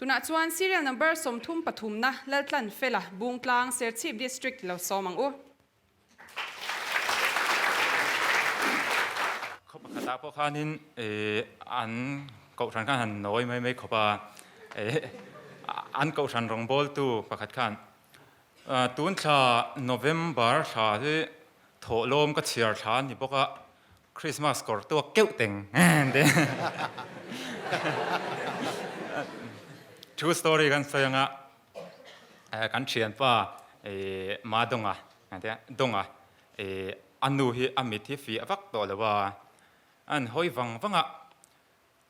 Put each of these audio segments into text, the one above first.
Tunah chuan serial number 30 pathumna Laltlanfela, Bungtlang, Serchhip District lo sawm ang u. Khaw pakhatah pawh khanin an kohhran khan han nawi mai mai khawp a, an kohhran rawngbawltu pakhat khan tun thla November thla hi thawhlawm ka chhiar thla a ni bawk a, Christmas kawr tuak keuh teng True story kan sawi anga kan thianpa Ma Donga Donga a nu hi a mit hi fiah vak tawh lo a, an hawi vang vang a,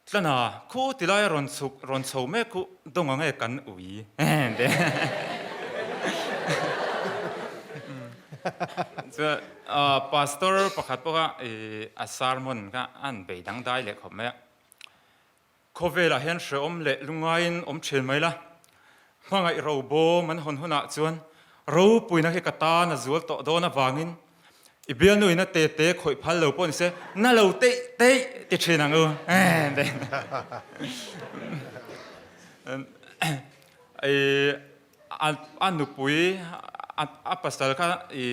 Tlana khu ti lai a rawn chhuk rawn chho mek khu Donga nge kan ui Chuan Pastor pakhat pawh kha a sermon kha an bei dangdai leh khawp mai a. Khawvelah hian hrehawm leh lungaiin awm thin mai la, hmangaih ro bawm an hawn hunah chuan ropuina hi ka tan a zual tawh dawn avangin i bialnuin a te te khawih phal lo pawh ni se, na lo teih teih ti thin ang u. A nupui a pasal kha i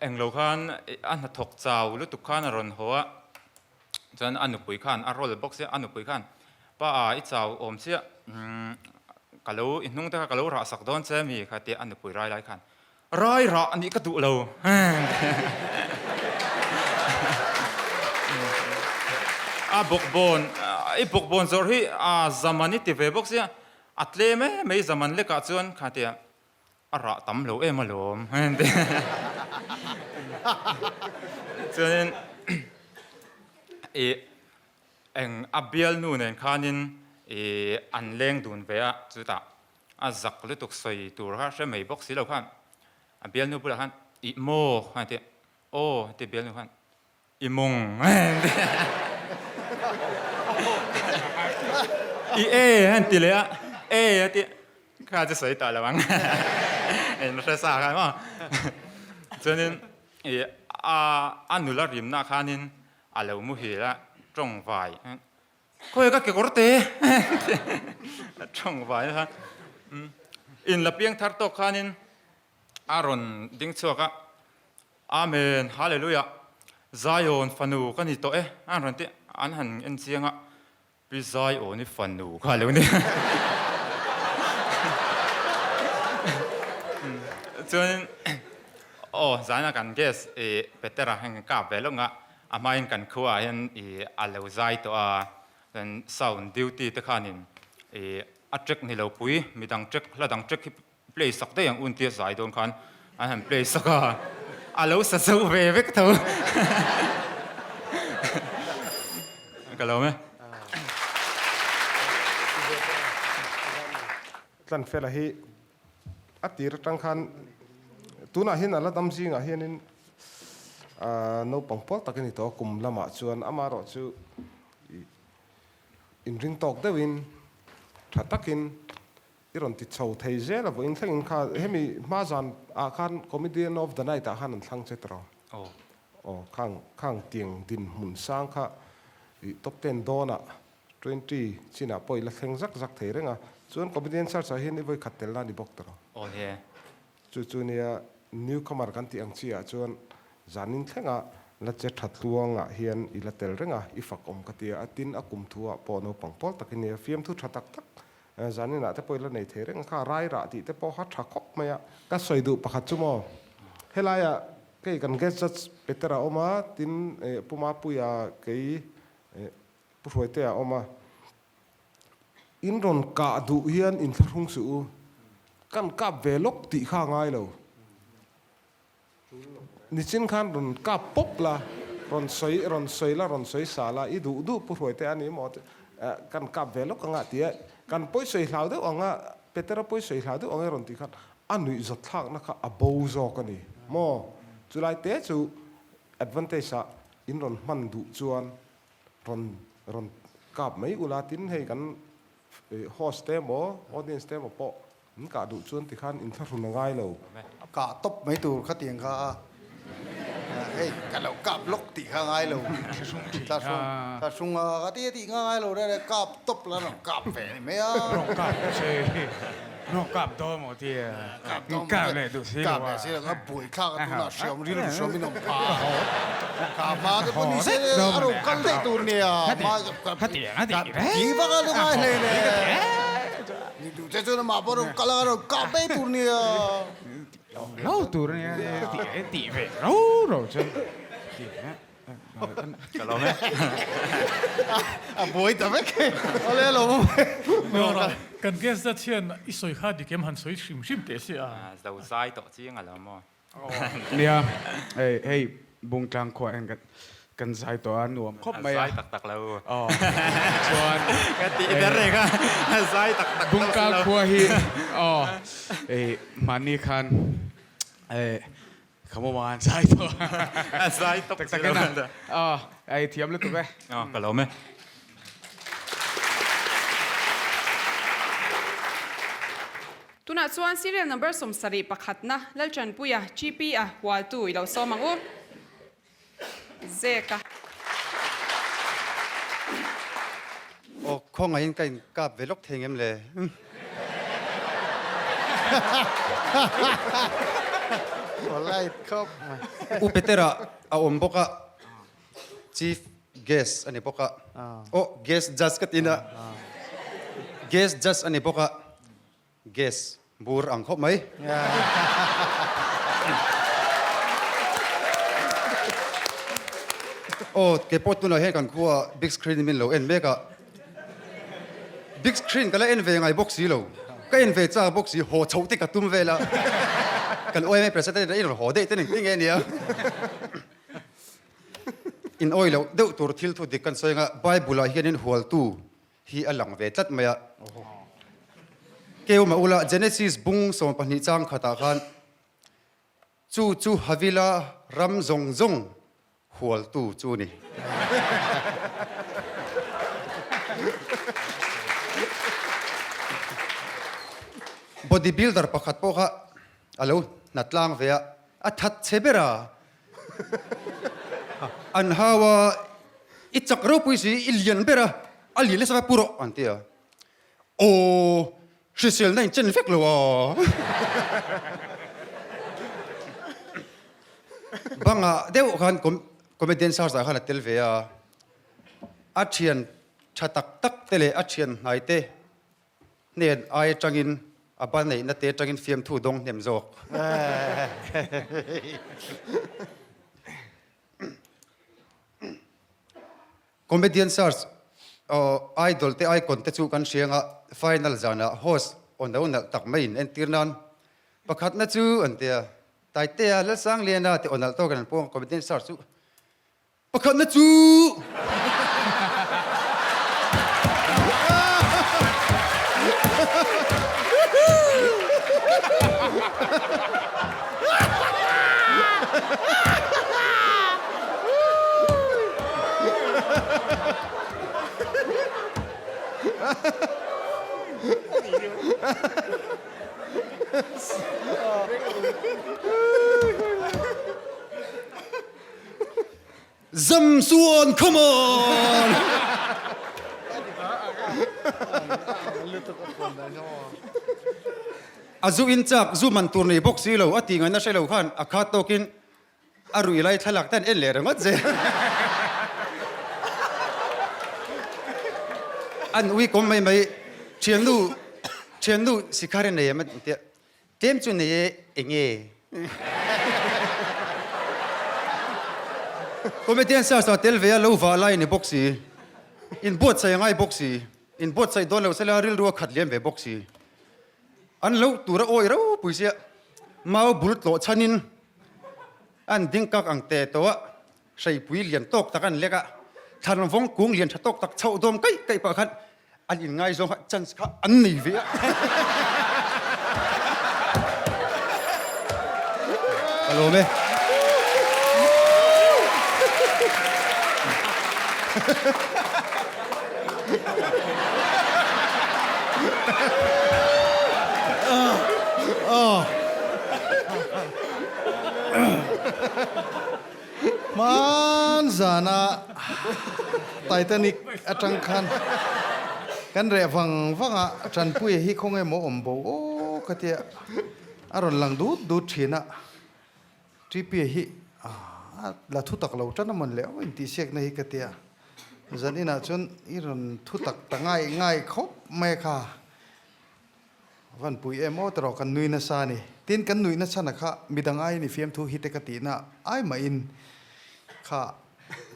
englo khan a hnathawk chau lutuk khan a rawn haw a. Chuan a nupui khan a roll bawk sia, a nupui khan, Pa a, i chau awm chiah, ka lo, i hnung te kha ka lo rah sak dawn che mi kha tia a nupui rai lai khan, Rai rah nih ka duh lo. A bawkbawn, i bawkbawn zawrh hi a zaman i ti ve bawk sia, a tlem em mai zaman lekah chuan kha tia a rah tam lo em alawm chuanin ih eng a bialnu nen khanin ih an leng dun ve a chutah a zak lutuk sawi tur kha hre mai bawk si lo khan a bialnu bulah khan ih maw khan a ti aw a ti bialnu khan I mawng I e an ti leh a, e a ti kha chu sawi tah lo ang en hre sa kha maw. Chuanin i a a nula rimna khanin a lo muhil a tawng vai khawi ka kekawr te tawng vai kha in la piang thar tawk khanin a rawn ding chhuak a. Amen Hallelujah Zion fanu ka ni tawh e an rawn ti an han en chiang a Pi Zion i fanu kha lo ni chuanin aw zana kan guest i Petera heng kap ve lawk nga a hmain kan khua ah hian i a lo zai tawh a chuan sound duty te khanin i a track ni lo pui midang track hla dang track hi Play sak daih ang un tia zai dawn khan an han play sak a, a lo sa zo ve vek tho. Ka lo me. Tlanfela hi a tir atang khan tunah hian a la dam zingah hianin naupang pawl tak a ni tawh a, kum lamah chuan amaherawhchu inring tawk deuhin tha takin I rawn ti chho thei zel a vawiin thlengin kha hemi hma zan ah khan Comedian of the Night ah khan an thlang che tawh Aw. Aw khang khang tiang dinhmun sang kha i top ten dawn ah 20 chin ah pawh i la thleng zak zak thei reng a chuan Comedian Search ah hian i vawi khat tel na ni bawk tawh. Aw he. Chu chu nia newcomer kan tih ang chi ah chuan zanin thleng ah la che tha tluang ah hian i la tel reng a i fak awm ka ti a tin a kum thu ah pawh naupang pawl tak i nia fiamthu tha tak tak Zaninah te pawh i la nei thei reng a kha, rai rah tih te pawh kha tha khawp mai a. Ka sawi duh pakhat chu maw, helaiah kei kan guest judge Peter a awm a, tin Pu Mapuia kei Pu Hruaitea a awm a. In rawn kah duh hian inthlahrung suh u, kan kap ve lawk tih kha a ngai lo. Nichin khan rawn kap pawp la, rawn sawi rawn sawi la, rawn sawi sa la, i duh duh Pu Hruaite a ni maw kan kap ve lawk anga tia kan pawi sawi hlau deuh anga Petera pawi sawi hlau deuh anga rawn tih khan a nuih zawt thlakna kha a bo zawk a ni maw? Chulai te chu advantage ah in rawn hman duh chuan rawn rawn kap mai ula tin hei kan host te emaw audience te emaw pawh In kah duh chuan tikhan inthlahrun a ngai lo. Kah tawp mai tur khatiang kha a. Hei ka lo kap lawk tih kha ngai lo. Thlahrung thin a. Thlahrung a ka ti a tih kha ngai lo reng reng kap tawp la rawn kap ve a ni mai a. Rawn kap che rawn kap dawn maw ti a. Kap dawn Kap leh duh si lo a. Kap leh si lo a buai thlak a tunah hriam rilru hriam in awm pha a. Ka hma te pawh ni se a rawn kal daih tur nia. Khatiang a tih reng. Ti vak a ngai hlei le. Ni duh che chuan amah pawh rawn kal a rawn kap mai tur nia. Lo tur a nia tih tih ve ro ro chuan Ka lawm e. A buai ta vek e. Awle a lawm awm e. Kan guest zat hian i sawi kha dik em han sawi hrim hrim teh se a. Zo zai tawh chiang a lo maw. Nia hei Bungtlang khua hian kan Kan zai tawh a nuam khawp mai a. A zai tak tak lo. Aw chuan. Ka tih ber reng a, a zai tak tak lo si lo. Bungkal khua hi aw ei mahni khan ei ka mawma an zai tawh a. A zai tawp si lo. Tak tak a aw ei thiam lutuk e. Aw ka lawm e. Tunah chuan serial number 71 pakhatna Lalchanpuia GP-a hualtu i lo sawm ang u. Zek a. Aw, khawngaihin ka inkap ve lawk thei ngem le? Polite khawp mai. U Petera a awm bawk a, Chief Guest a ni bawk a. Aw, Guest Judge ka tin a. Guest Judge a ni bawk a. Gas bur ang khawp mai. Aw, kei pawh tunah hian kan khua big screen in min lo en mek a. Big screen ka la en ve ngai bawk si lo. Ka en ve chak bawk si, haw chhoh te ka tum vel a. Kan OMA president in rawn haw daih te ning ti nge nia. In awih loh deuh tur thil thu dik kan sawi anga Bible ah hianin hualtu hi a lang ve tlat mai a. Keuma ula Genesis bung 12 chang khatah khan chu chu Havila ram zawng zawng hualtu chu a ni. Body builder pakhat pawh kha a lo hnatlang ve a, a that che ber a. An hau a, I chak ropui si, i lian ber a, a lian nasa pu rawh an ti a. Aw, hriselna in chen vek lo a. Bangah deuh khan comedian search ah khan a tel ve a, a thian tha tak tak te leh a thian hnai te Hnen ai atangin a ba neihna te atangin fiamthu dawng hnem zawk. Comedian search idol te icon te chu kan hriang a, final zanah host aw no nalh tak maiin entir nan pakhatna chu an tia Taitea Lalsangliana te aw nalh tawkin an puang a, comedian search chu Pakhatna chu Zam suan come on! A zu in chak zu man tur nei bawk si lo a ti ngaihna hre lo khan a khat tawkin a rui lai thlalak te an en leh ringawt zel. An ui kawm mai mai thiannu thiannu sikhar i nei em a tia Tlem chu nei e, enge? Comedian search ah tel ve a lo vah lai a ni bawk si. In buatsaih a ngai bawk si. In buatsaih dawn lo sela rilru a khat liam ve bawk si. An lo tur a awih ropui sia mau bul tlawh chhanin an ding kak ang te tawh a, hreipui lian tawk tak an lek a, thlan vawng kung lian tha tawk tak chhoh dawm kaih kaih pah khan an inngaizawng kha chance kha an nei ve a. Ka lawm e. Hman zana Titanic atang khan kan reh vang vang a, Tanpuia hi khawnge maw awm bo aw ka tia a rawn lang dut dut thin a. TP hi a la thu tak lo tan a mawn le aw intihsiakna hi ka tia. Zan inah chuan i rawn thu tak ta ngai ngai khawp mai a kha. Van pui em aw tawrh kan nui nasa a ni. Tin kan nuih na chhan a kha midang aiin i fiamthu hi te ka tihna ai mahin kha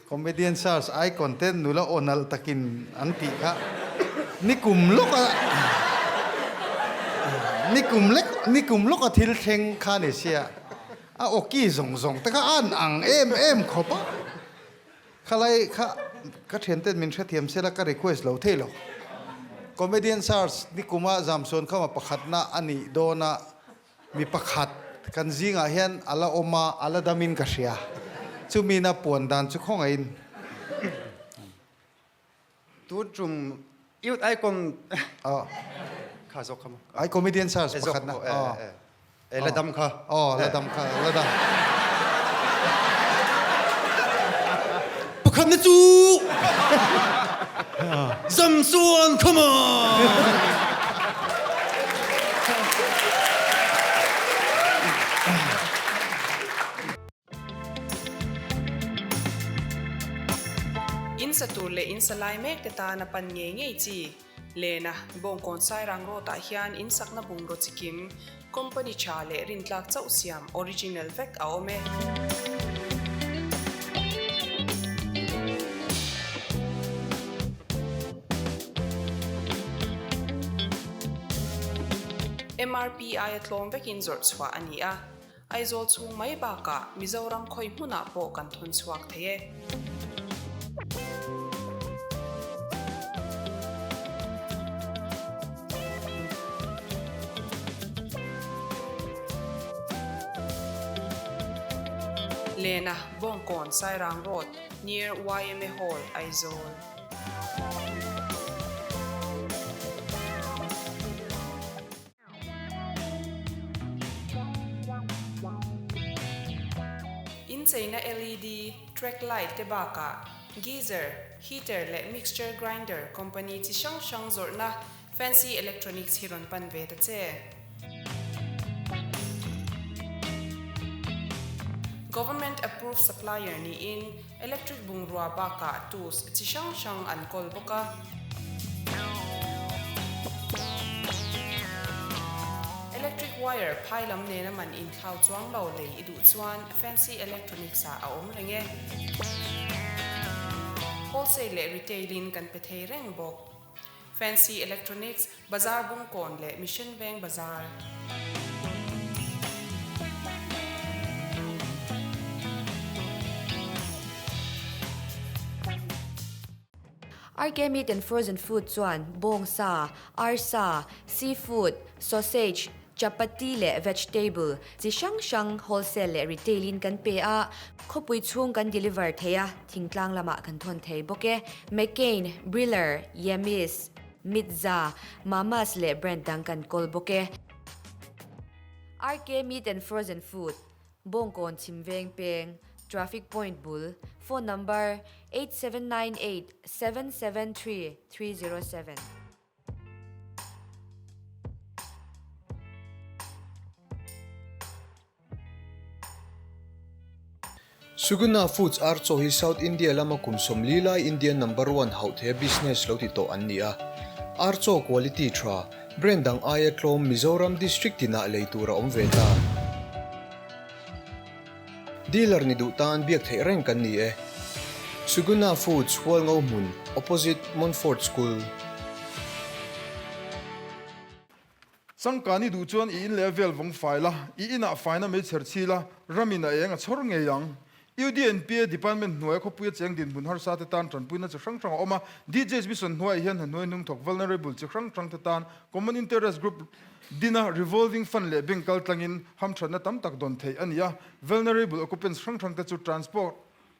comedian search icon te nula aw nalh takin an tih kha nikum lawk a nikum lek nikum lawk a thil thleng kha ni sia a awki zawng zawng te kha a an ang em em khawp a. Khalai kha ka thianten min hrethiam sela ka request lo thei lo. Comedian search nikuma Zamsuan khama pakhatna a nih dawn a, mi pakhat kan zingah hian a la awm a, a la damin ka hria. Chumina puan dan chu khawngaihin. Tun tum Youth Icon kha zawk kha maw? Ai comedian search pakhat na. E la dam kha. Aw la dam kha la dam. Pakhat na chu Zamsuan come on. In sa tur leh in sa lai mek te tan a pan ngei ngei chi. Lena, Bawngkawn Sairang Road ah hian in sakna bungraw chikim, company tha leh rintlak chauh siam original vek a awm e. MRP aia tlawm vekin zawrh chhuah a ni a. Aizawl chhung mai bakah Mizoram khawi hmunah pawh kan thawn chhuak thei e. Lena, Bawngkawn, Sairang Road, near yma Hall, Aizawl. Incheina LED, track light te bakah geyser, heater leh mixture grinder company chi hrang hrang zawrhna Fancy Electronics hi rawn pan ve ta che. Government approved supplier niin Electric bungrua bakah tools chi hrang hrang an kawl bawk a. Electric wire phai lam nena man inthlau chuang lo lei i duh chuan Fancy Electronics ah a awm reng e. Wholesale leh retail in kan pe thei reng bawk. Fancy Electronics, Bazar Bungkawn leh Mission Veng Bazar. RK Meat and Frozen Food chuan bawngsa, arsa, seafood, sausage, chapati leh vegetable chi hrang hrang wholesale leh retail in kan pe a, khawpui chhung kan deliver thei a, thingtlang lamah kan thawn thei bawk e. McCain, Briller, Yemis, Mitza, Mamas leh brand dang kan kawl bawk e. RK Meat and Frozen Food, Bawngkawn Chhimveng Peng, Traffic Point bul, Phone number, 8798 773 307. Suguna Foods ar chaw hi South India lama kum 40 lai Indian number one hauh theia business lo ti tawh an ni a. Ar chaw quality tha, brand dang aia tlawm Mizoram district tinah lei tur a awm ve ta. Dealer ni duh tan biak theih reng kan ni e. Suguna Foods Hualngo hmun, opposite Montfort School. Changkan i duh chuan i in leh a vel vawng fai la, i inah faina meichher chhi la, ramin a eng a chhawr ngei ang. UDNPA Department hnuaia khawpuia cheng dinhmun harsa te tan tanpuina chi hrang hrang a awm a, DJs Mission hnuaiah hian hna hnuai hnung thawk vulnerable chi hrang hrang te tan Common Interest Group dina revolving fund leh bank kaltlangin hamthatna tam tak dawn theih a ni a, vulnerable occupants hrang hrang te chu transport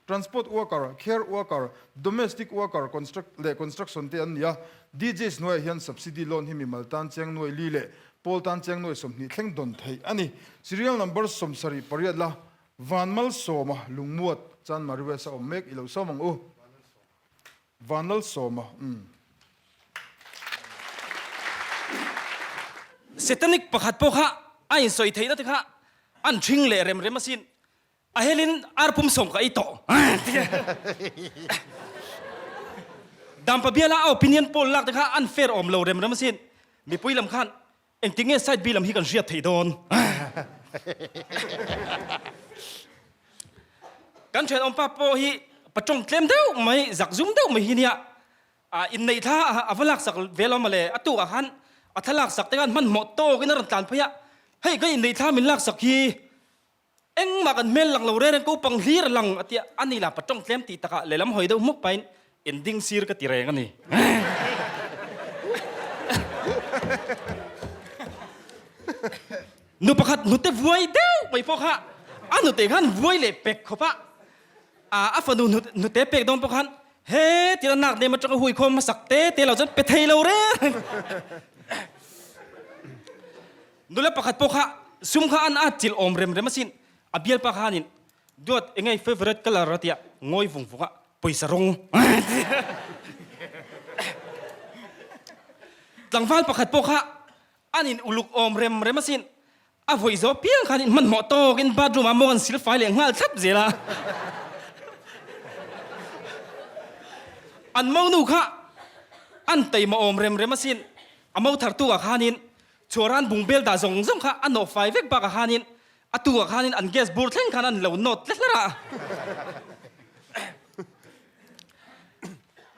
Transport worker, care worker, domestic worker, construct leh construction te an ni a. DJs hnuaiah hian subsidy loan hi mimal tan cheng nuai li leh pawl tan cheng nuai 20 thleng dawn theih a ni. Serial number 78 la Vanmalsawma lungmuat. Chanmari West a awm mek i lo sawm ang u. Vanlalsawma, umm. Satanic pakhat pawh kha a insawi theihna te kha an ṭhing leh rem rem asin. A helin ar pum sawm ka ei tawh. Dampa biala a opinion poll lak te kha an fair awm lo rem rem asin. Mipui lam khan engtik nge side B lam hi kan hriat theih dawn? Kan thenawmpa pawh hi patawng tlem deuh mai, zakzum deuh mai hi nia. A inneih thla a va laksak ve lo mawle, a tukah khan a thlalak sak te khan hmanhmawh tawkin a rawn tlan phei a, hei ka inneih thla min laksak hi Engmah kan hmel lang lo reng reng ko pang hlir a lang a tia, a ni la patawng tlem tih takah lehlam hawi deuh hmuk pahin in ding sir ka ti reng a ni. Nu pakhat hnute vuai deuh mai pawh kha a hnute khan vuai leh pek khawp a, a fanu hnute pek dawn pawh khan he tia nak nem atanga hui khawm hmasak te te lo chuan pe thei lo reng reng. Nula pakhat pawh kha sum kha an at chilh awm rem rem asin, a bialpa khanin duat eng nge favourite colour a tia ngawi vung vung a, pawisa rawng Tlangval pakhat pawh kha an in uluk awm rem rem asin, a vawi zawh piang khan in hmanhmawh tawkin bathroom ah maw an sil fai leh nghal thlap zel a. An monu kha an taima awm rem rem asin, a mo thartu ah khanin Chhuaran bungbel dah zawng zawng kha a nawh fai vek bakah khanin a tukah khanin an gas bur thleng khan an lo nawt tlat hlar a.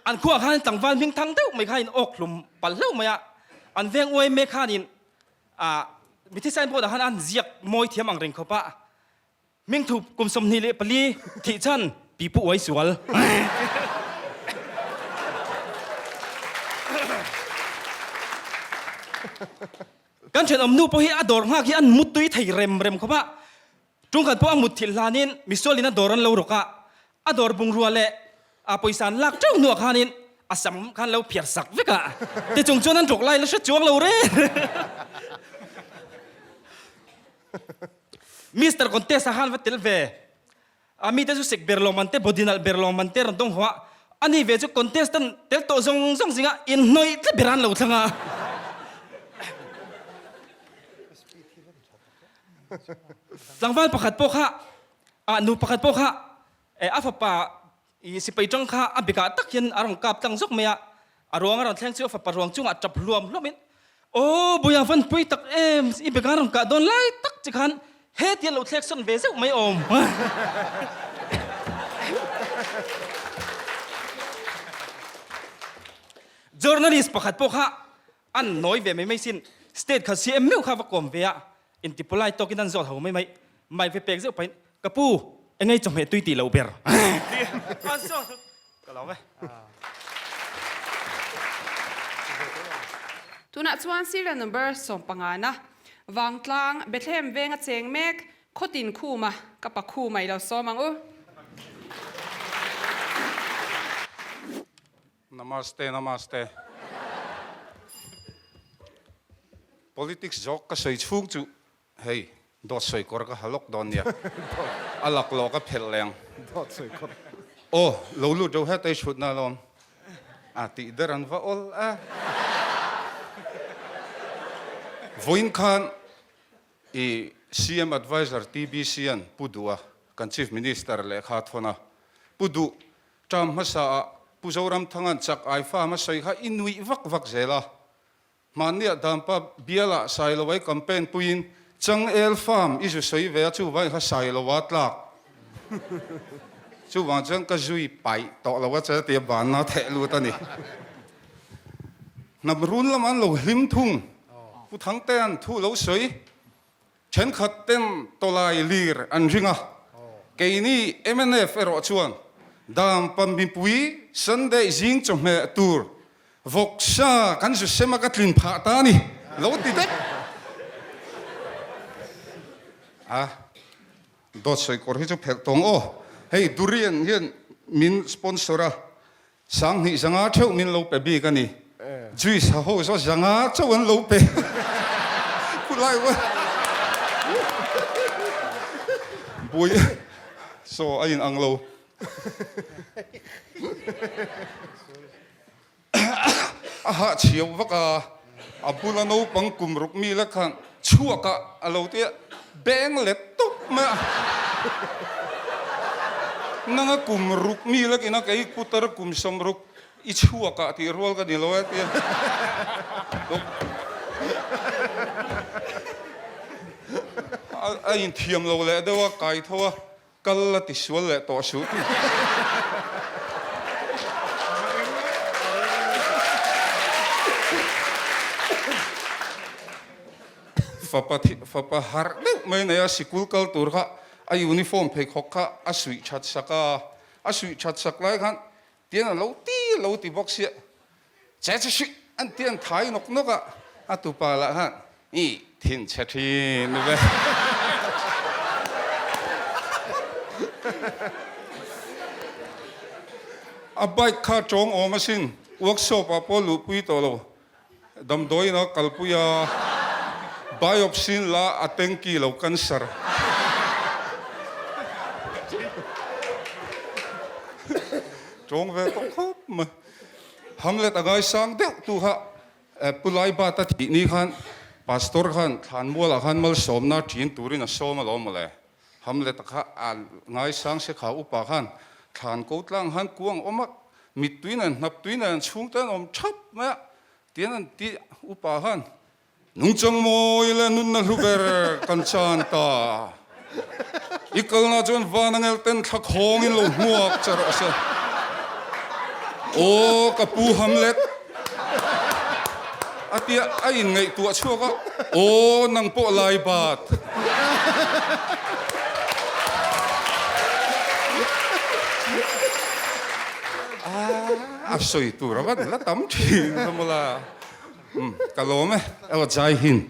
An khuaah khanin tlangval hming thang deuh mai khanin awk hlum palh hlauh mai a. An veng uai mek khanin ah mithi signboard ah khan an ziak mawi thiam ang reng khawp a. Hmingthup kum 24 thih chhan pipu uai sual. Kan thenawm nu pawh hi a dawr nghak hi an mut tui thei rem rem khawp a. Tungkhat pawh a mut thilh hlanin misualin a dawr an lo rawk a. A dawr bungrua leh a pawisa an lak teuh hnuah khanin a sam khan lo phiar sak vek a. Tichung chuan an rawk lai la hre chuang lo reng. Mister Contest ah khan va tel ve a mite chu sek ber lawm an te body nalh ber lawm an te rawn dawng haw a, ani ve chu contestant tel tawh zawng zawng zinga inhnawih tlat ber an lo thlang a. Tlangval pakhat pawh kha ah nu pakhat pawh kha a fapa i sipai tang kha a bekah tak hian a rawn kap tlang zawk mai a, a ruang a rawn thleng chu a fapa ruang chungah tap hluam hluam in Aw Buia van pui tak em, i bekah a rawn kah dawn lai tak che khan heti a lo thlek sawn ve zeuh mai awm. Journalist pakhat pawh kha an nawi ve mai mai sin, state khat CM meuh kha va kawm ve a, Inti polite tawkin an zawt ho mai mai. Mai ve pek zeuh pahin, Ka pu, engei chawhmeh tui tih lo ber. An zawt ka lo ve. Tunah chuan serial number sawmpangana, Vangtlang, Bethlehem venga cheng mek, Khawtin Khuma, ka pa Khuma i lo sawm ang u. Namaste namaste. Politics zawk ka sawi chhung chu hei dawt sawi kawr ka ha lawk dawn nia. A laklawh ka phelh leh ang. Dawt sawi kawr. Aw lo lut reuh hetei chhutna alawm. A tih der an va awl a. Vawiin khan i CM Adviser TBC an Pu Duh a kan Chief Minister lehkha thawn a. Pu Duh Term hmasa ah Pu Zoramthanga'n chak ai farm a sawi kha i nuih vak vak zel a. Hmanniah Dampa bialah Sailowai campaign puiin Changel farm i zu sawi ve a chuvangin kha Sailowa tlak. Chuvang chuan ka zui paih tawh lo a che tia banna theh lut a ni. Hnam run lamah an lo hlim thung. Pu Thangtea'n thu lo sawi. Thenkhat ten tawlai lir an ring a, keini mnf erawh chuan Dampa mipui Sunday zing chawhmeh tur vawksa kan zu sem a ka tlin phah ta a ni lo ti daih a, dawt sawi kawr hi chu phelh tawng aw, hei durian hian min sponsor a, Sanghnih zanga theuh min lo pe bik a ni. Juice ha ho zaw zanga chauh an lo pe. Khulai ual. Bui saw a in ang lo. A hah chhiau vak a, a bula naupang kum ruk mi la khan chhuak ah a lo ti a, beng let tawp mai a. Nanga kum ruk mi la kina kei putar kum 60 i chhuak ah tih rual ka ni lo e tia. A inthiam lo leh deuh a, kai tho a. Kal la ti sual leh tawh suh tih. Fapa thi fapa harh deuh mai nei a sikul kal tur kha a uniform pheikhawk kha a suih that sak a, a suih that sak lai khan tian a lo ti lo ti bawk sia. Che che hri an ti an thai nawk nawk a, a tupa lah khan i thin chhe thin ve. A bike kha tawng awm asin, workshop ah pawh luhpui tawh lo, damdawiin a kalpui a, biopsy la a tanky lo cancer. Tawng ve tawh khawp mai. Hamlet a ngaisang deuh tu kha Pu Laibata thih ni khan Pastor khan Thlanmualah khan malsawmna ṭin turin a sawm alawm mawle. Hamlet-a kha a ngaisang se kha upa khan thlan ko tlang khan kuang awm a, mittui nen hnaptui nen chhungte an awm ṭhap mai a, tian an ti upa khan Nungchang mawi leh nunna hlu ber kan chan ta. I kalna chuan van angel ten thla khawngin lo hmuak che rawh se. Aw ka pu Hamlet a tia a inngaihtuah chhuak a, aw nang pawh lai bat. A sawi tur a van la tam thin ka mawla. Umm ka lawm e, aw Jai Hind.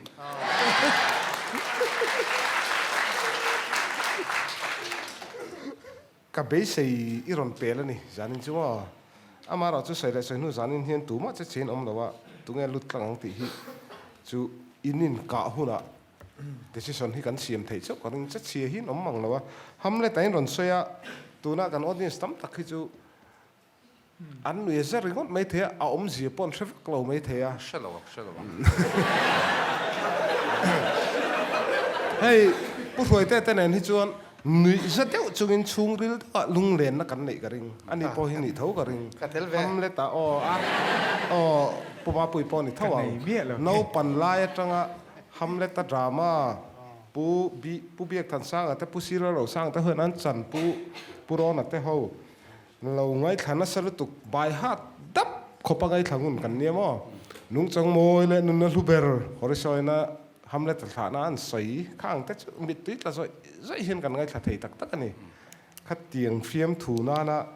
Ka beisei i rawn pel a ni zanin chu maw? Amaherawh chu sawi leh sawi hnu zanin hian tumah che chein awm lo a, tunge lut tlang ang tih hi chu in inkah hunah decision hi kan siam theih chauh ka ring che chhia hi an awm mang lo a. Hamlet a in rawn sawi a, tuna kan audience tam tak hi chu An nui zar ringawt mai thei a, a awmzia pawh an hre vak lo mai thei a. Hre lo ang, hre lo ang. Hei, Pu Hruaite te nen hi chuan nuih za deuh chungin chhungril deuhah lunglenna kan neih ka ring. Ani pawh hi nih tho ka ring. Ka tel ve. Hamlet-a aw a, aw Pu Mapui pawh ni tho ang. Naupan lai atanga Hamlet-a drama Pu Bi, Pu Biakthansanga te, Pu Sirlalosanga te ho hian an chan Pu Pu Rawna te ho. Lo ngaithla nasa lutuk by heart dap khawpa ngaithla ngun kan nia maw? Nungchang mawi leh nunna hlu ber Horisawina Hamlet-a thlahna an sawi kha ang te chu mittui tla zawih zawih hian kan ngaithla thei tak tak a ni. Khatiang fiamthu nana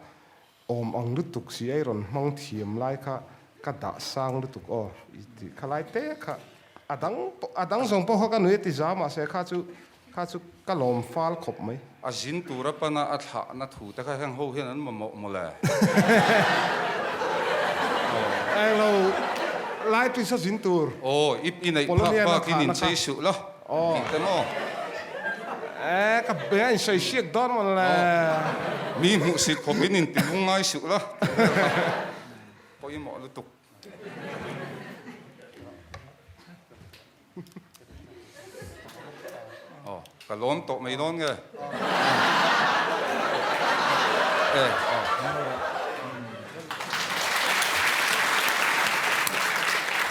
awm ang lutuk si a i rawn hmang thiam lai kha ka dah sang lutuk aw i tih kha lai te kha a dang a dang zawng pawh kha ka nui a ti za mahse kha chu Kha chu ka lawm fal khawp mai. A zin tura pana a thlahna thu te kha heng ho hian an mamawh mawle. Englo lai twist a zin tur. Aw, i i neih phak bak in inchei suh la tih te maw? E, ka be a insawi hriat dawn mawle. Mi hmuhsit khawp in inti lungngai suh la tih vel kha pawimawh lutuk. Aw, ka lawm tawh mai dawn nge? E, aw.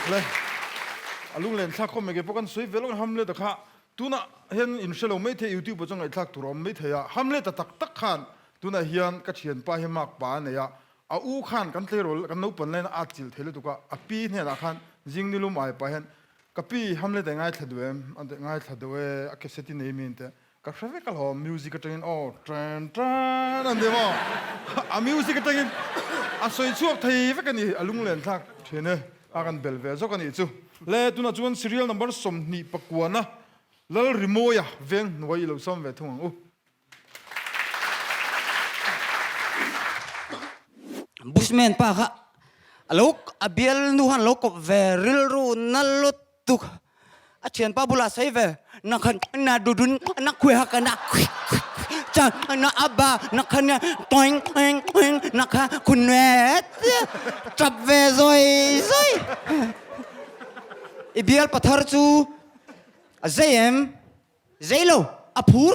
Le, a lunglen thlak khawm mai ke pawh kan sawi ve lawk a Hamlet-a kha tunah hian in hre lo mai thei YouTube ah chuan ngaihthlak tur a awm mai thei a, Hamlet-a tak tak khan tunah hian ka thianpa hi mark pa a nei a, a u khan kan tleirawl kan naupan laiin a at chilh thei lutuk a, a pi hnenah khan zing nilum ai pah hian Ka pi, Hamlet ai ngaithla duh em? An ti, Ngaithla duh e, a cassette i nei mi an ti. Ka hre vek alawm, music atangin aw tan tan an ti maw? A music atangin a sawi chhuak thei vek a ni, a lunglen thlak thin e, a kan bel ve zawk a nih chu. Le, tunah chuan serial number 20 pakuana Lalrimawia veng hnuai i lo sawm ve thung ang u. Bushman pa kha a lo a bial nu khan a lo kawp ve rilru na lutuk a thianpa bulah a sawi ve na khan na dudun na khuai hak a na khui khui khui. cha na aba na kha nia toing toing toing na kha khun ve tap ve zawi zawi. I bial pathar chu a zei em? Zei lo, a phur.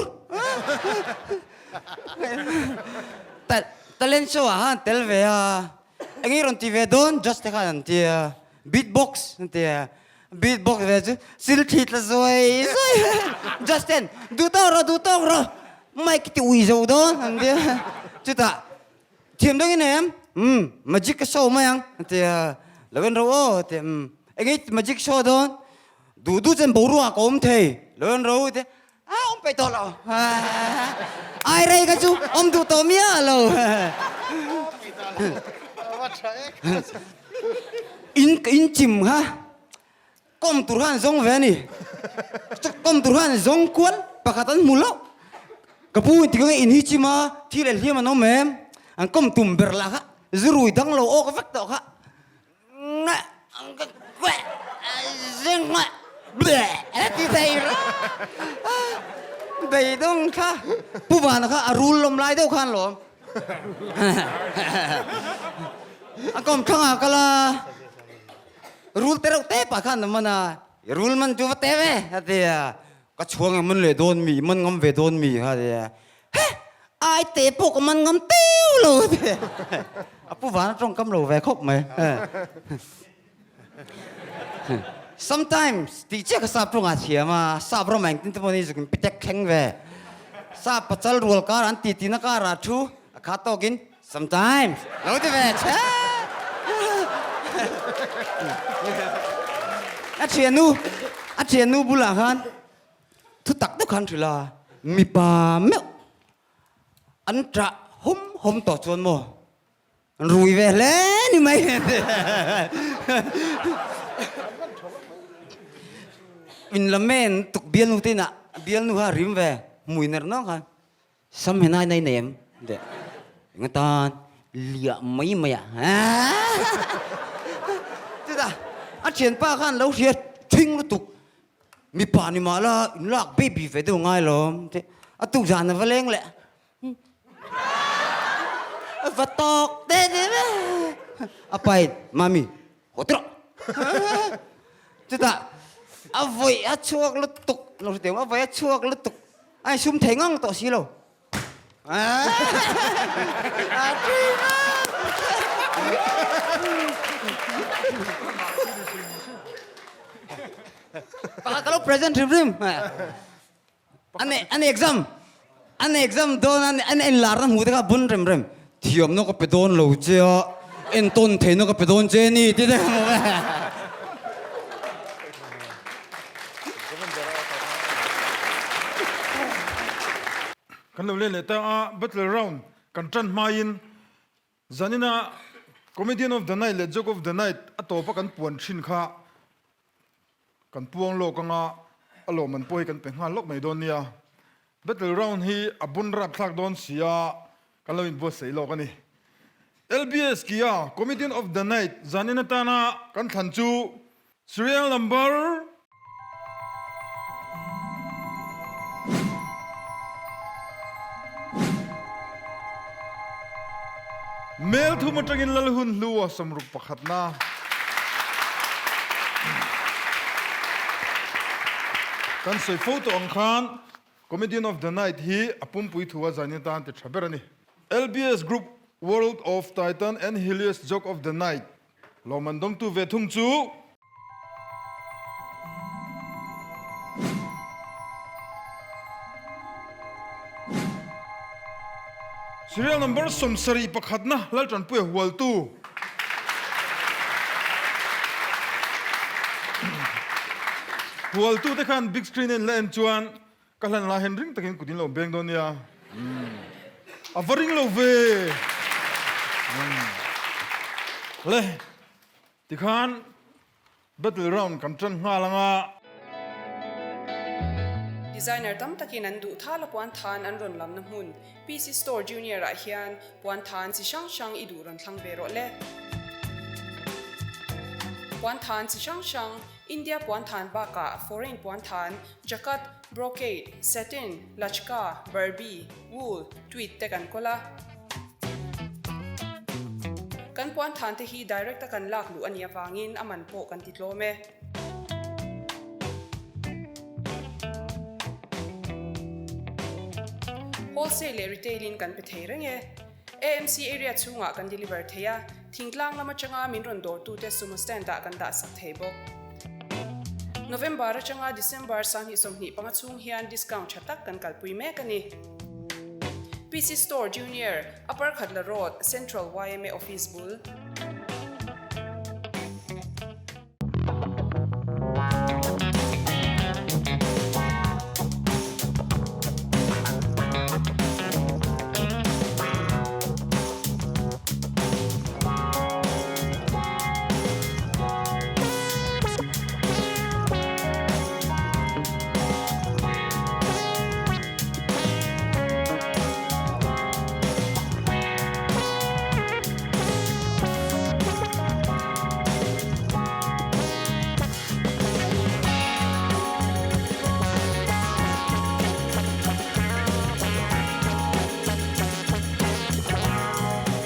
Talent show ah khan tel ve a, eng i rawn ti ve dawn judge te khan an ti a, beat box an ti a, beat box ve chu sil thli tla zuai zuai. Judge ten duh tawk rawh duh tawk rawh mic i ti ui zo dawn an ti a, chutah Thiam deuh in em? Umm, magic ka show mai ang, a ti a. Lo en ro aw, a ti a. Umm, eng i magic show dawn? Duh duh chuan boruak a awm thei. Lo en ro, a ti a. A awm peih tawh lo. Ai rei kha chu awm duh tawh miah lo. In in chim kha kawm tur khan zawng ve a ni. Kawm tur khan zawng kual pakhat an hmu loh. Ka pu inti kawng in hi chim a, thi leh hliam an awm em? An kawm tum ber lah kha zurui dang lo awk vek tawh kha. Ti thei reuh. Beidawng kha Pu Vana kha a rul lawm lai deuh khan lawm. A kawm thlang ah kal a. Rul te reuh tep ah khan a man a, i rul man chu va te ve a ti a, ka chhuang em man leh dawn mi, i man ngam ve dawn mi kha a ti a, he ai te pawh ka man ngam teu lo a ti a, a pu van a tawngkam lo ve khawp mai. Sometimes tih chiah ka sap tawngah thiam a, sap ram ah engtin te pawh ni zuk in pitek thleng ve, sap pachal rual kar an titi na karah thu a khat tawkin Sometimes lo ti ve che. A thiannu a thiannu bulah khan thu tak deuh khan hrilh a, mipa meuh an ṭah hawm hawm tawh chuan maw an rui ve hle ni mai. In la men tuk bialnu te inah bialnu kha a rim ve hmui ner nawk khan. Sam he nai nai nei em? Deh. Eng atan liah mai mai a. Chutah a thianpa khan lo hria thing lutuk. Mipa ni mah la in lak baby ve deuh ngai lawm tih a tuk zan a va leng leh. Va tawk te ni mai. A pa in, Mami, haw tirh. Chutah a vawi a chhuak lutuk, lo hre teh ang, a vawi a chhuak lutuk. A insum thei ngang tawh si lo. Pakhat ka lo present hrim hrim. An an exam an exam dawn a an inlar na hmuh te kha bun rem rem. Thiamna ka pe dawn lo che a, entawn theihna ka pe dawn che a ni ti te ka hmu ve. Kan lo len leh ta a, battle round kan tan hmain zanina Comedian of the Night leh Joke of the Night a tawpa kan puan thin kha Kan puang lawk anga a lawmman pawh hi kan pe nghal lawk mai dawn nia. Battle round hi a bun rapthlak dawn sia kan lo inbuatsaih lawk a ni. LBS Kia Comedian of the Night zanin atana kan thlan chu Serial Number. Mel thum atangin Lalhun hlu a samruk pakhatna. Kan sawi fo tawh ang khan Comedian of the Night hi a pumpui thu a zanin atan ti tha ber a ni. LBS Group World of Titan and Helios Joke of the Night Lawmman dawngtu ve thung chu. Serial number 70 pakhatna Laltanpuia hualtu. Hualtu te khan big screen en la en chuan Ka hlan lai hian ring takin kut in lo beng dawn nia. A va ring lo ve. Le, tikhan battle round kan tan nghal anga. Designer tam takin an duh thala puan than an rawn lamna hmun PC Store Junior ah hian puan than chi hrang hrang i duh rawn thlang ve rawh le. Puan than chi hrang hrang, India puan than bakah foreign puan than, jacket,. Brocade, satin, lachka, barbie, wool, tweed te kan kawl a. Kan puan than te hi direct a kan lak luh a nih avangin a man pawh kan ti tlawm e. Wholesale leh retail in kan pe thei reng e. AMC area chhungah kan deliver thei a, thingtlang lam atanga min rawn dawrtute sumo stand ah kan dah sak thei bawk. November atanga December 2025 chhung hian discount tha tak kan kalpui mek a ni. PC Store Junior, Upper Khatla Road, Central yma Office bul.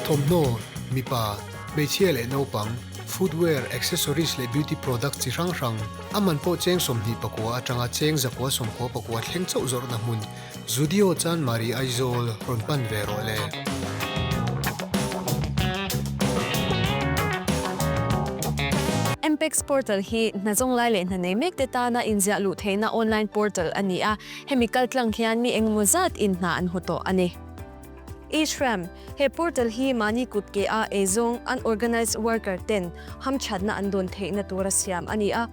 Thawmhnaw, mipa, hmeichhia leh naupang, footwear, accessories leh beauty products chi hrang hrang, a man pawh cheng 24 atanga cheng 199 thleng chauh zawrhna hmun Zudio Chanmari Aizawl rawn pan ve rawh le. Mpex Portal hi hna zawng lai leh hna nei mek te tana inziah luh theihna online portal a ni a, hemi kaltlang hian mi engemaw zat in hna an hmu tawh a ni. E-Shram, He portal hi mahni kut ke a eizawng, unorganized worker, ten hamthatna an dawn theihna tura siam a ni a.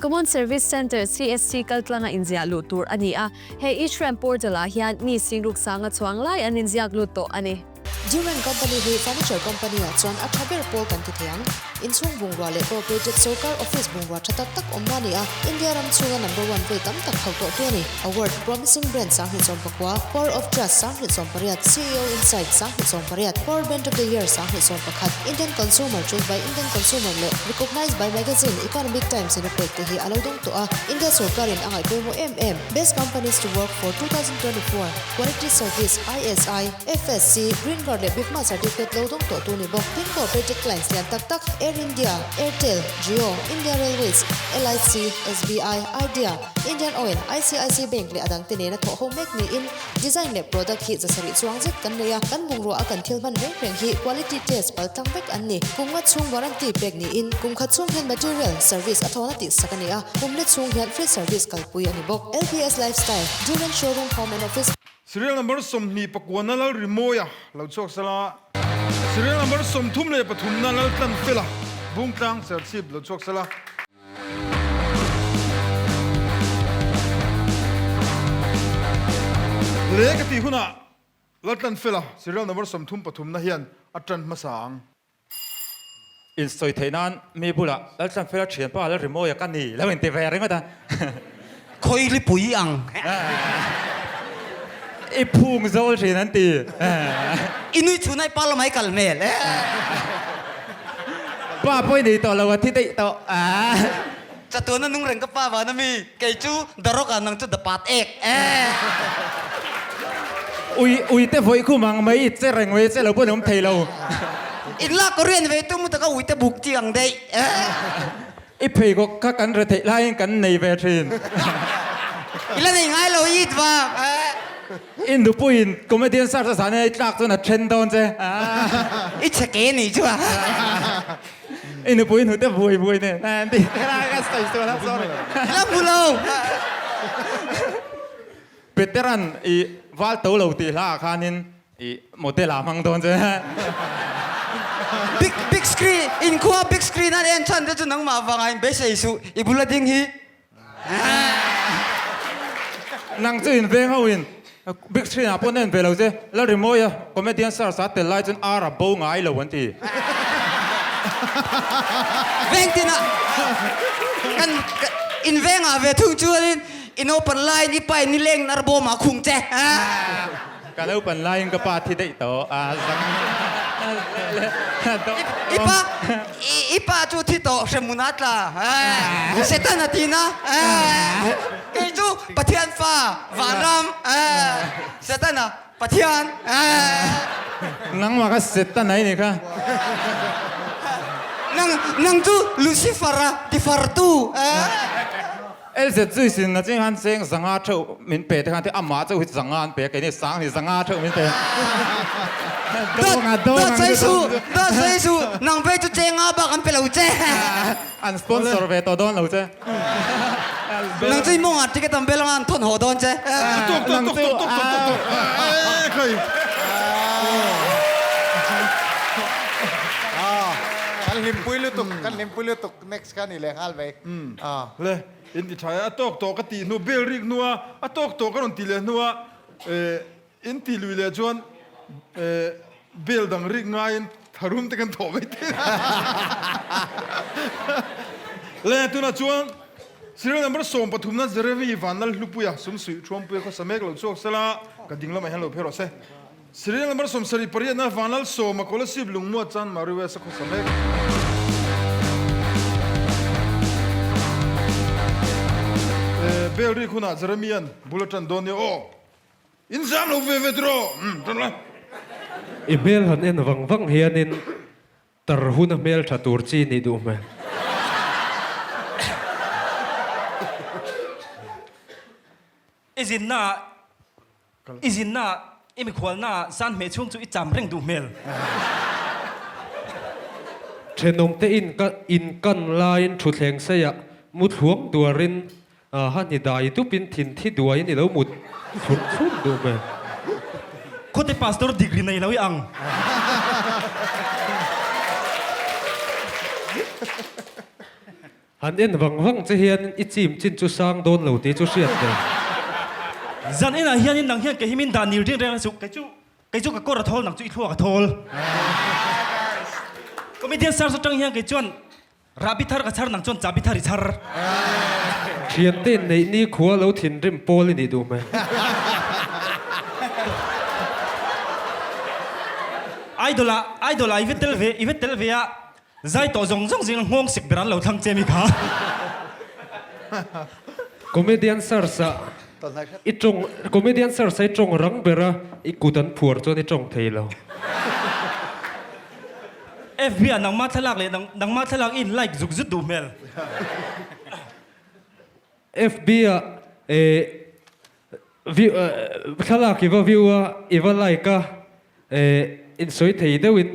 Common Service Centre, CSC, kaltlanga inziah luh tur a ni a, he e-Shram portal-ah hian mi singruk sanga chuang lai an inziak lut tawh a ni. Durand Company hi furniture company-ah chuan a tha ber pawl kan ti thei ang. Inchhung bungrua leh corporated sorkar office bungrua tha tak tak awmna a ni a, India ram chhunga number one vei tam tak hauh tawhtu a ni. Award, Promising Brand 2019, Power of Trust 2018, CEO Insight 2018, Power Brand of the Year 2021, Indian Consumer Choice by Indian Consumer leh Recognized by Magazine Economic Times in a pek te hi a lo dawng tawh a, India sorkarin a ngaih pawimawh em em. Best Companies to Work for 2024, Quality Service, ISI, FSC, Green Guard leh Bigma Certificate lo dawng tawh tu ni bawk. Tin corporate clients lian tak tak Air India, Airtel, Jio, India Railways, LIC, SBI, Idea, Indian Oil, ICIC Bank leh a dangte nena thawh ho mek niin design leh product hi zasarih chuang zet kan nei a, kan bungrua a kan thil hman reng reng hi quality test pal tlang vek an ni. Kum nga chhung warranty pek niin kum khat chhung hian material, service a thawhna tih sak a ni a, kum let chhung hian free service kalpui a ni bawk. LPS Lifestyle, Durand Showroom Home and Office. Serial number 29 na lal Rimawia lo chhuak sela, Serial number 33 na lal Tlanfela Bungtlang Serchhip lo chhuak sela. Le ka tih hunah Laltlanfela serial number 33 na hian a tan hmasa ang. Insawi theih nan mi bulah Laltlanfela thianpa Lalrimawia ka ni lo inti ve ringawt a. Khawilipui ang. I phung zawl thin an ti. I nui chhun ai pa lamah i kal hmel e. Pa pawh i nei tawh lo a thi daih tawh. Chatuan a nung reng ka pa van a mi, kei chu the rock ah nang chu the pat ek e. Ui ui te vawi khum ang mai i che reng mai che lo pawh an awm thei lo. In lak Korean ve tum taka ui te buk chi ang daih e. I pheikhawk kha kan re theih laiin kan nei ve thin. I la nei ngai lo i va. I nupuiin comedian search a zan in i tlak chuan a then dawn che. I chhe ke ni chu a. I nupui hnute vui vui nen an ti. Ka sawi sual a sorry. La hmu lo. Peteran i val to lo tih hla ah khanin I model ah hmang dawn che. Big big screen in khua big screen an en chhan te chu nangmah vanga in beisei suh i bula ding hi. Nang chu in veng ho in big screen ah pawh na en ve lo che. Lalrimawi a comedian search a tel lai chuan ar a bo ngai lo an ti. Veng tin ah kan in veng ah ve thung chuan in i naupan laiin i pa in nileng in ar bawm ah a khung che. Ka naupan laiin ka pa thi daih tawh a zang. I pa i pa chu thi tawh hremhmun a tla Satan a tina kei chu Pathian fa vanram Satan a Pathian Nangmah kha Satan a i nih kha. Nang nang chu Lucifer a tifartu. LZ chu i sin na ching han cheng zanga theuh min pe te khan te amah chauh hi zanga an pe a keini sang hi zanga theuh min pe. Dawt dawt sawi suh dawt sawi suh nang phei chu chenga bak an pe lo che. An sponsor ve tawh dawn lo che. Nang chu i mawngah ticket an bel anga an thawn haw dawn che. Nang chu Kan hlimpui lutuk kan hlimpui lutuk next kha ni leh nghal mai. Le in ti tha e a tawk tawh ka tih hnu bel rik hnua a tawk tawh ka rawn ti leh hnua in ti lui leh chuan bel dang rik ngaiin tharum te kan thawh mai thei le tunah chuan serial number 13 na Jeremy Vanlal Hlupuia Sumsuih Thuampuia khawsa mek lo chhuak sela ka ding lamah hian lo phei rawh se. Serial number 78 na Vanlal Sawma Kolasib Lungmuat Chan Mari West a khawsa mek. Bel rik hunah Jeremian bul a tan dawn nia aw. In zam lo ve ve tiraw? Umm tan la. I hmel han en vang vang hianin tar huna hmel tha tur chi nih duh hmel. I zinna I zinna I mikhualna zan hmeh chhung chu I cham reng duh hmel. Thenawmte in ka in kan laiin thutthleng seiah mu thluang duarin ha ni dai dupin thin thi duaiin i lo mut thlurh thlurh duh hmel. Khawte pastor degree nei lo i ang. Han en vang vang che hian i chim chin chu sang dawn lo tih chu hriat ve. Zan inah hianin nang hian kei hi min dah nil reng reng a chu kei chu kei chu ka kawr a thawl nang chu i thluak a thawl. Comedian search atang hian kei chuan rahbi thar ka chhar nang chuan chahbi thar i chhar. Thiante in neih ni khua lo thinrim pawl i nih duh hmel. Idol ah idol ah i vet tel ve i vet tel ve a Zai tawh zawng zawng zinga nghawng sik ber an lo thlang che mi kha. Comedian search ah i tawng Comedian search ah i tawng rang ber a i kut an phuar chuan i tawng thei lo. FB ah nangmah thlalak leh nangmah thlalak i in like zuk zut duh hmel. FB ah eh view thlalak i va view a i va like a eh insawi thei deuhin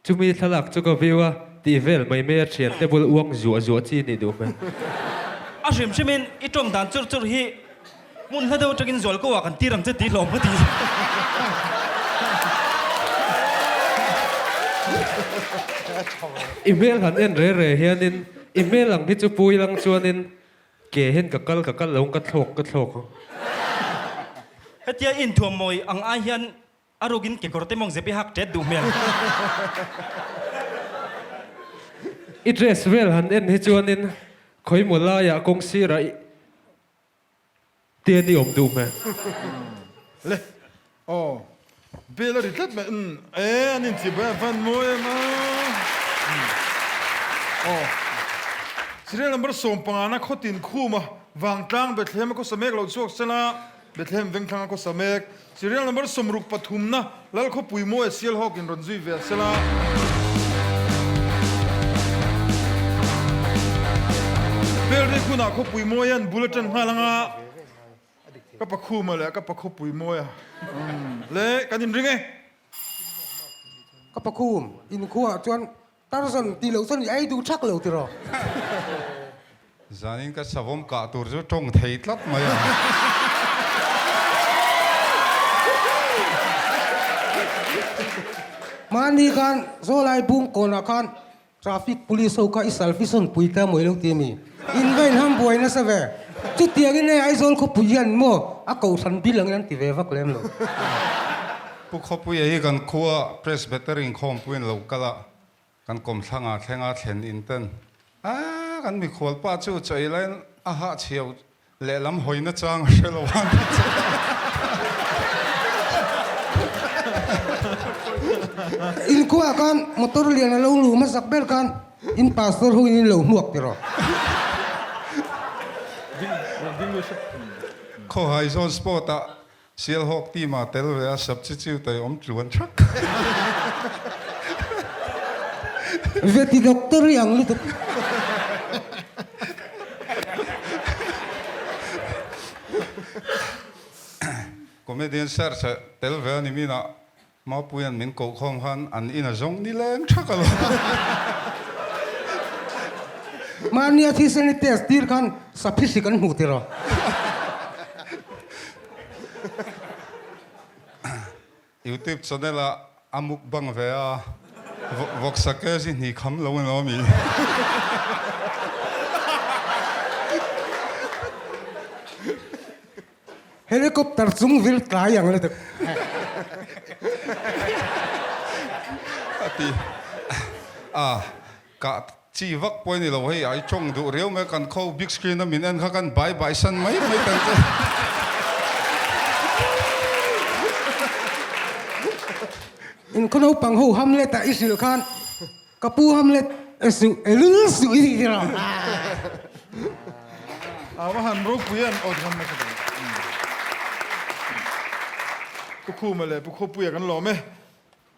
Chumi thlalak chu ka view a, tih vel mai mai a thiante bul uang zuah zuah chi nih duh hmel. A hrim hrimin i tawng dan chur chur hi hmun hla deuh atangin zual ko ah kan tir ang che tih hlawm ka ti. I hmel han en re re hianin i hmel ang hi chu pui lang chuanin ke hian ka kal ka kal lo ang ka thlawk ka thlawk ang. Hetia i inthuam mawi ang ai hian A rukin kekawr te mawng zep i hak ṭet duh hmel. I dress vel han en hi chuanin khawimaw laiah kawng sirah i tian i awm duh hmel. Le aw bel a ri tlat mai umm e an inchi bai a van mawi em a aw serial number 15 na khawtin khuma vangtlang Bethlehem a khawsa mek lo chhuak sela Bethlehem vengthlang a khawsa mek Serial number 63 na Lalkhawpui Mawi Sialhawk in rawn zui ve a sela. Belrik hunah Khawpui Mawi an bul atang nghal anga ka Pakhuma leh ka Pakhawpui Mawia le kan inring e. Ka Pakhum inkhuaah chuan Tarzan tih loh chuan i ei duh thak lo tiraw? Zanin ka savawm kah tur chu tawng thei tlat mai a. Mahni khan Zawlai bung kawnah khan traffic police ho kha i selfie sawn pui ta mawi lo ti mi? In va inham buai nasa ve. Chutiangin hei Aizawl khawpui hian maw a kohhran bil angin an ti ve vak lem lo. Pu Khawpuia hi kan khua Presbytery inkhawmpuiin lo kal a, kan kawmthlangah thlenga thlen in ten a kan mikhual pa chu chawi laiin a hahchhiau lehlam hawina chang a hre lo a ni che. In khuaah khan motor lian a lo luh hmasak ber khan in pastor ho in in lo hmuak tiraw. Khawhai zawn sport ah Sialhawk team ah tel ve a substitute a i awm tluan thak. Veti doctor i ang lutuk. Comedian search ah tel ve a ni min ah Mapuia'n min koh khawm khan an in a zawng ni leng thak a lo. Mahnia thisen i test tir khan saphi hri kan hmuh tiraw? Youtube channel ah a mukbang ve a, vawksa kg hnih kham lo in awm i. Helicopter chung vil tlai ang lutuk. A ti a, kah chi vak pawh a ni lo hei, ai tawng duh riau mai a, kan kho big screen a min en kha kan bai bai san mai mai kan che. In khaw naupang ho Hamlet ah i hrilh khan Ka pu Hamlet suh e lul suh i tih tir ang. A va han ropui an awt ngam nasa ta. Pu Khuma leh Pu Khawpuia kan lawm e.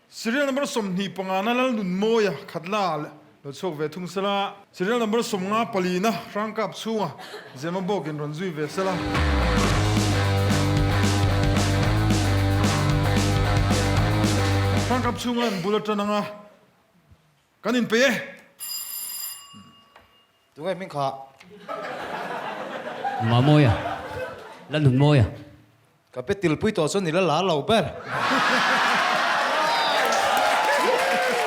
Serial number 25 na Lalnunmawia Khatla lo chhuak ve thung sela. Serial number 50 palina Hrangkap chhunga Zema bawkin rawn zui ve sela. Hrangkap chhunga an bul atan anga kan inpeih e. Tunge hming kha? Mamawia, Lalnunmawia. Ka pe tilpui tawh chuan i la lar lo ber.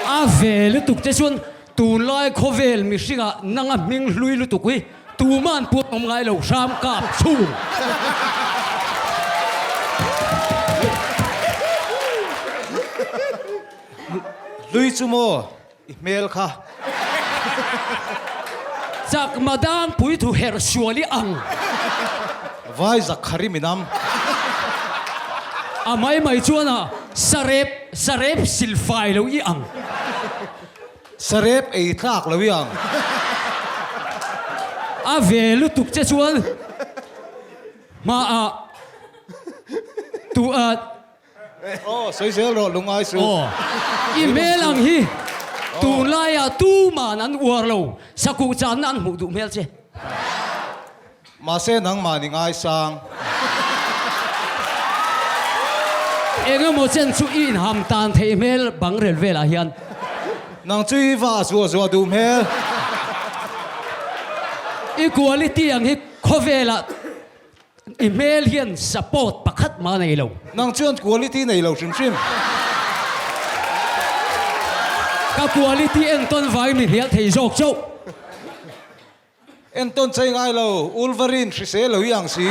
A ve lutuk che chuan tunlai khawvel mihringah nanga hming hlui lutuk hi tuman puan awm ngai lo hram kap chhung. Hlui chu maw I hmel kha. Chakma dangpui thu herh sual i ang. Vai Zakhari minam. A mai mai chuan a sarep sarep silfai lo i ang. Sarep ei tlak lo i ang. A ve lutuk che chuan hma ah tu ah. Aw, sawi zel rawh, lungai suh. Aw, i hmel ang hi tunlaiah tuman an uar lo, sakuh channa an hmuh duh hmel che. Mahse nangmah ni ngaisang. Engemaw chen chu i inham tan theih hmel bang rel velah hian. Nang chu i va zuah zuah duh hmel. I quality ang hi khawvelah. I hmel hian support pakhat mah nei lo. Nang chuan quality nei lo hrim hrim. Ka quality entawn vangin mi hnial thei zawk chauh. Entawn chei ngai lo, Wolverine hrisel lo i ang si.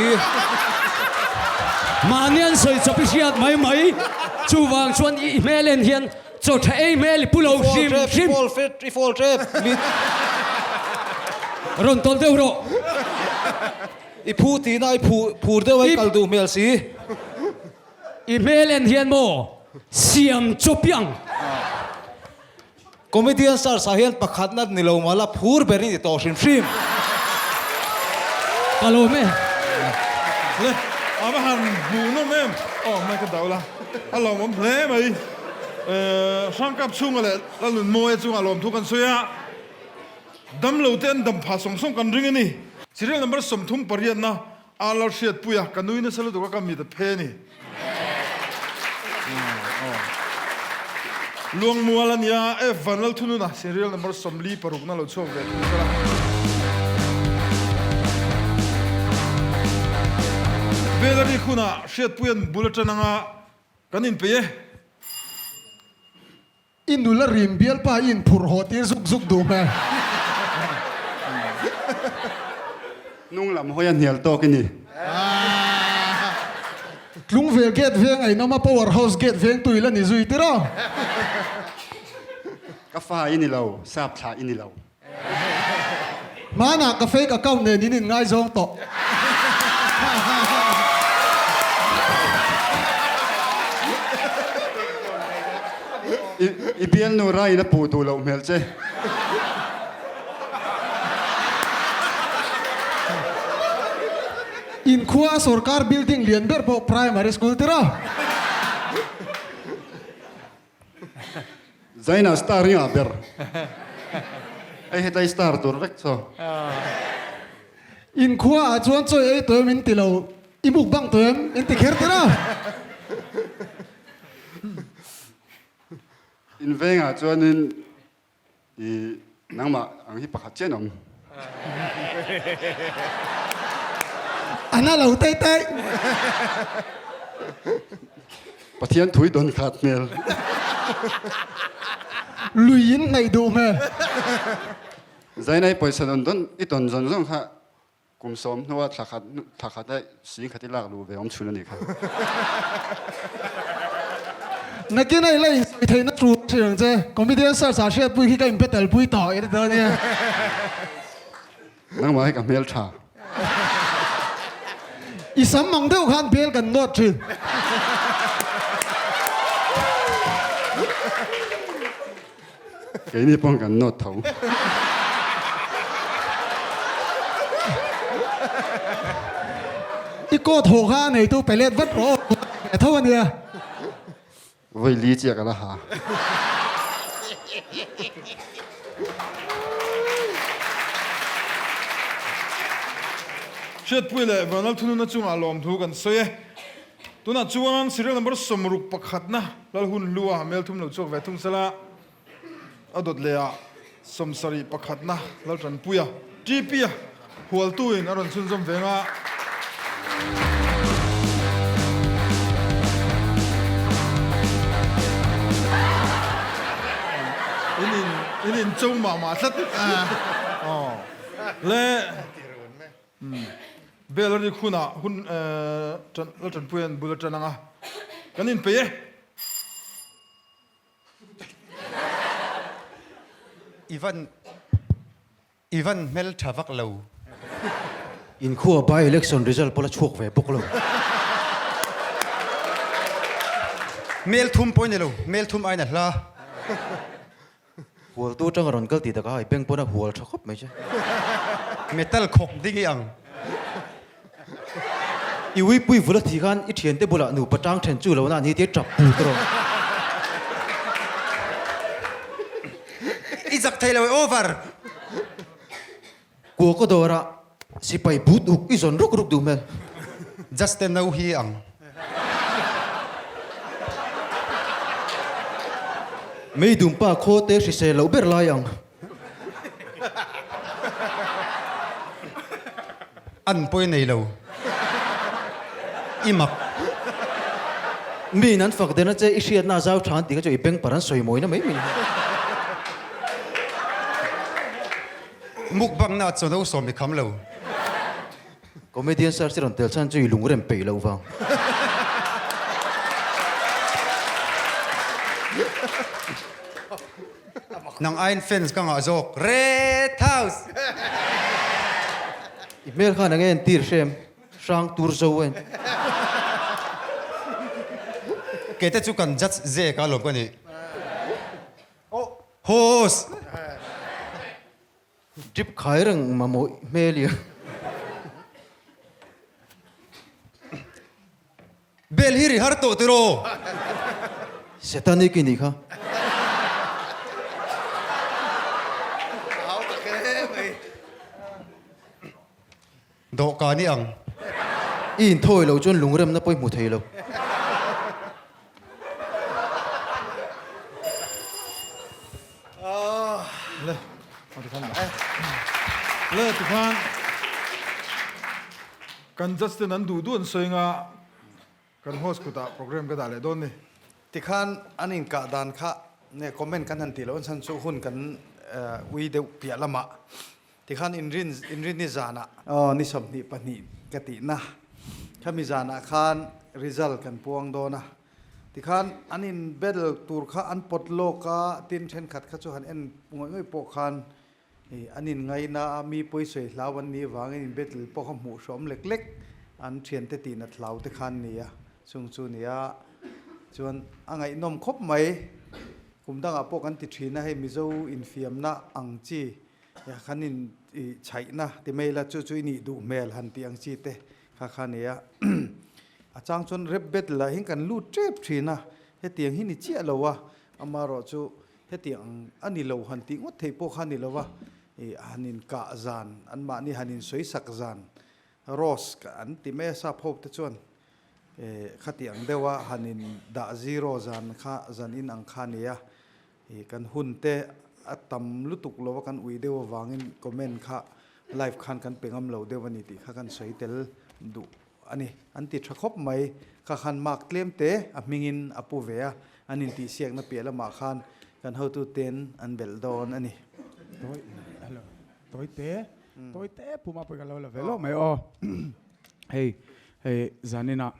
Mahni an sawi chawp i hriat mai mai. Chuvang chuan i hmel en hian chaw tha ei hmel i pu lo hrim hrim. I fall trep, i fall trep. Rawn tawn deuh rawh. I phu tihna i phu phur deuh a i kal duh hmel si. I hmel en hian maw siam chaw piang. Comedian stars ah hian pakhatna ni lo mah la phur ber i ni tawh hrim hrim. Ka lawm e. Le a va han hmuh nawm em. Aw mai ka dau la a lawmawm hle mai. Hrangkap chhunga leh Lalnunmawia chunga lawmthu kan sawi a. Damlo te an dam phah sawng sawng kan ring a ni. Serial number 30 pariatna a la hriatpui a, ka nui nasa lutuk a ka mit a phe a ni. Luangmual a nia, F Vanlalthununa serial number 46 na lo chhuak ve thung sela. Vela rik hunah hriatpuia'n bul atang anga kan inpeih e. I nula rim bialpa i inphurh haw tir zuk zuk duh hmel. Hnung lam hawi a hnial tawk i ni. Tlungvel gate veng a inawm a, Power House gate veng tu ila ni zui tir aw. Ka fa i ni lo, sap thlah i ni lo. Hmanah ka fake account nen in inngaizawng tawh. I bialnu raiin a puh duh loh hmel che. Inkhua a sorkar building lian ber pawh primary school tiraw. Zaina star hi ngah ber. Hei hetlai star tur vek chaw. Inkhua ah chuan chawi ei tawh em in ti lo, i mukbang tawh em in ti kher tiraw. In vengah chuanin i nangmah ang hi pakhat chiah an awm. A na lo tei tei. Pathian thui dawn khat hmel. Lui in hnaih duh hmel. Zainai pawisa dawn dawn i tawn zawn zawn kha Kum sawm hnua thla khat thla khat a sing khat i lak luh ve awm chhun a nih kha. Nakin a i la insawi theihna tur a hrilh ang che. Comedian search ah hriatpui khi ka in battle pui tawh i ti dawn nia. Nangmah hi ka hmel tha. I sam ang deuh khan bel kan nawt thin. Keini pawn kan nawt tho. I coat haw kha a neitu pe let vat rawh aw ve tho a nia. Vawi li chiah ka la ha. Hriatpui leh Vanal thununa chungah lawmthu kan sawi e. Tunah chuan serial number 60 pakhatna Lalhun hlua hmelthum lo chhuak ve thung sela. A dawt leh ah 70 pakhatna Laltanpuia, TP-a, hualtuin a rawn chhunzawm ve nga. In in in in cho mah mah tlat aw le bel a rik hunah hun Laltanpuia'n bul a tan ang a, kan inpeih e. I van I van hmel tha vak lo. Inkhua by election result pawh la chhuak ve bawk lo. Hmel thum pawh i ni lo, hmel thum aiin a hla. Hualtu atanga rawn kal tih takah i beng pawn a hual tha khawp mai che. Metal khawk ding i ang. I uipui vul a thi khan i thiante bulah nupa tang then chu lo na ni tia tap put rawh. I zak thei lo e over. Kua ka dawrah sipai but uk i zawn ruk ruk duh hmel. Just a no hi ang. Meidumpa khaw te hrisel loh ber lai ang. An pawi nei lo. I mak. Miin an fak dena che i hriatna a zau tha an tih kha chu i beng par an sawi mawina mai mai. Mukbang na chaw no sawm i kham lo. Comedian search i rawn tel chhan chu i lungrem peih loh vang. Nang aiin fans ka ngah zawk. Red House! I hmel khan enge entir hrem hrang tur zo en. Kei te chu kan judge zek a lawm ka nih. Host! Drip khai reng mamawh hmel i. Bel hi ri har tawh tiraw? Satanic i nih kha. Dawhkan i ang. I inthawi loh chuan lungremna pawh i hmu thei lo. Le, le tikhan kan judge ten an duh duh an sawi anga kan host kutah program ka dah leh dawn ni. Tikhan an inkah dan kha nge comment kan han tih loh chhan chu hun kan ui deuh piah lamah tikhan inrin inrinni zanah aw ni 22 ka tihna khami zanah khan result kan puang dawn a tikhan an in battle tur kha an pawt lawk a tin thenkhat kha chu han en ngawih ngawih pawh khan Hei an in ngaina a, mi pawisawi hlau an nih vangin in battle pawh kha hmuh hrawm lek lek an thiante tihna hlau te khan nia, chung chu nia chuan a ngaihnawm khawp mai. Kum dangah pawh kan ti thin a, hei Mizo infiamna ang chi kan in chhaihna ti mai ila chu chu i nih duh hmel han tih ang chi te kha kha a ni a. A chang chuan rap battle ah hian kan lut tep thin a, hetiang hi ni chiah lo a, amaherawh chu hetiang ang a ni lo han tih ngawt theih pawh kha a ni lo a, ih han inkah zan, anmahni han insawisak zan Rose an ti mai a sap hope te chuan khati ang deuh a han in dah zero zan kha zan in ang kha a ni a, kan hun te a tam lutuk lo a kan ui deuh avangin comment kha live khan kan pe ngam lo deuh a ni tih kha kan sawi tel duh a ni. An ti tha khawp mai, kha khan mark tlem te a hmingin a pu ve a, an intihsiakna piah lamah khan kan hotu ten an belh dawn a ni. Tawi te, tawi te puma pawh ka lo la ve lawk mai aw. Hei, hei zaninah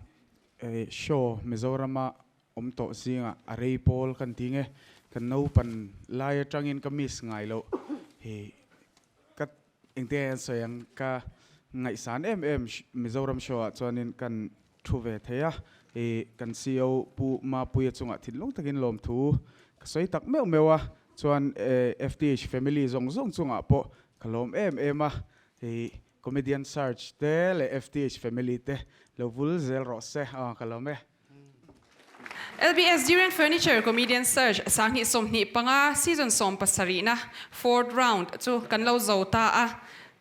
hei show Mizorama awm tawh zingah a rei pawl kan ti nge, kan naupan lai atangin ka miss ngai loh hei ka engte an sawi ang ka ngaihsan em em Mizoram show ah chuanin kan thu ve thei a, i kan ceo Pu Mapuia chungah thinlung takin lawmthu ka sawi tak meuh meuh a, chuan FTH family zawng zawng chungah pawh ka lawm em em a, i comedian search te leh FTH family te lo vul zel rawh se, aw ka lawm e. LBS Durian Furniture Comedian Search 2025 Season 17na Fourth Round chu kan lo zo ta a.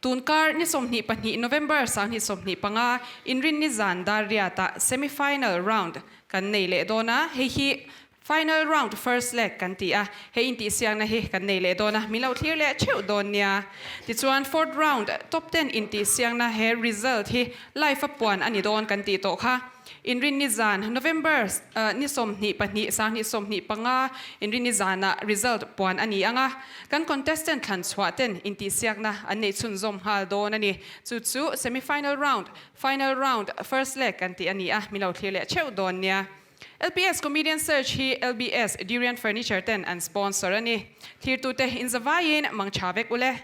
Tunkar ni 22 November 2025 Inrinni zan dar riatah Semi Final Round kan nei leh dawn a, hei hi Final Round First Leg kan ti a, hei intihsiakna hi kan nei leh dawn a, min lo thlir leh theuh dawn nia. Tichuan Fourth Round Top Ten intihsiakna he result hi live a puan a ni dawn kan tih tawh kha. Inrinni zan, November ni 22 2025, Inrinni zanah result puan a ni ang a, kan contestant thlan chhuah ten intihsiakna an neih chhunzawm nghal dawn a ni. Chu chu semi final round, final round, first leg kan tih a ni a, min lo thlir leh theuh dawn nia. LPS Comedian Search hi LBS Durian Furniture ten an sponsor a ni. Thirtute inzavaiin mang tha vek ule.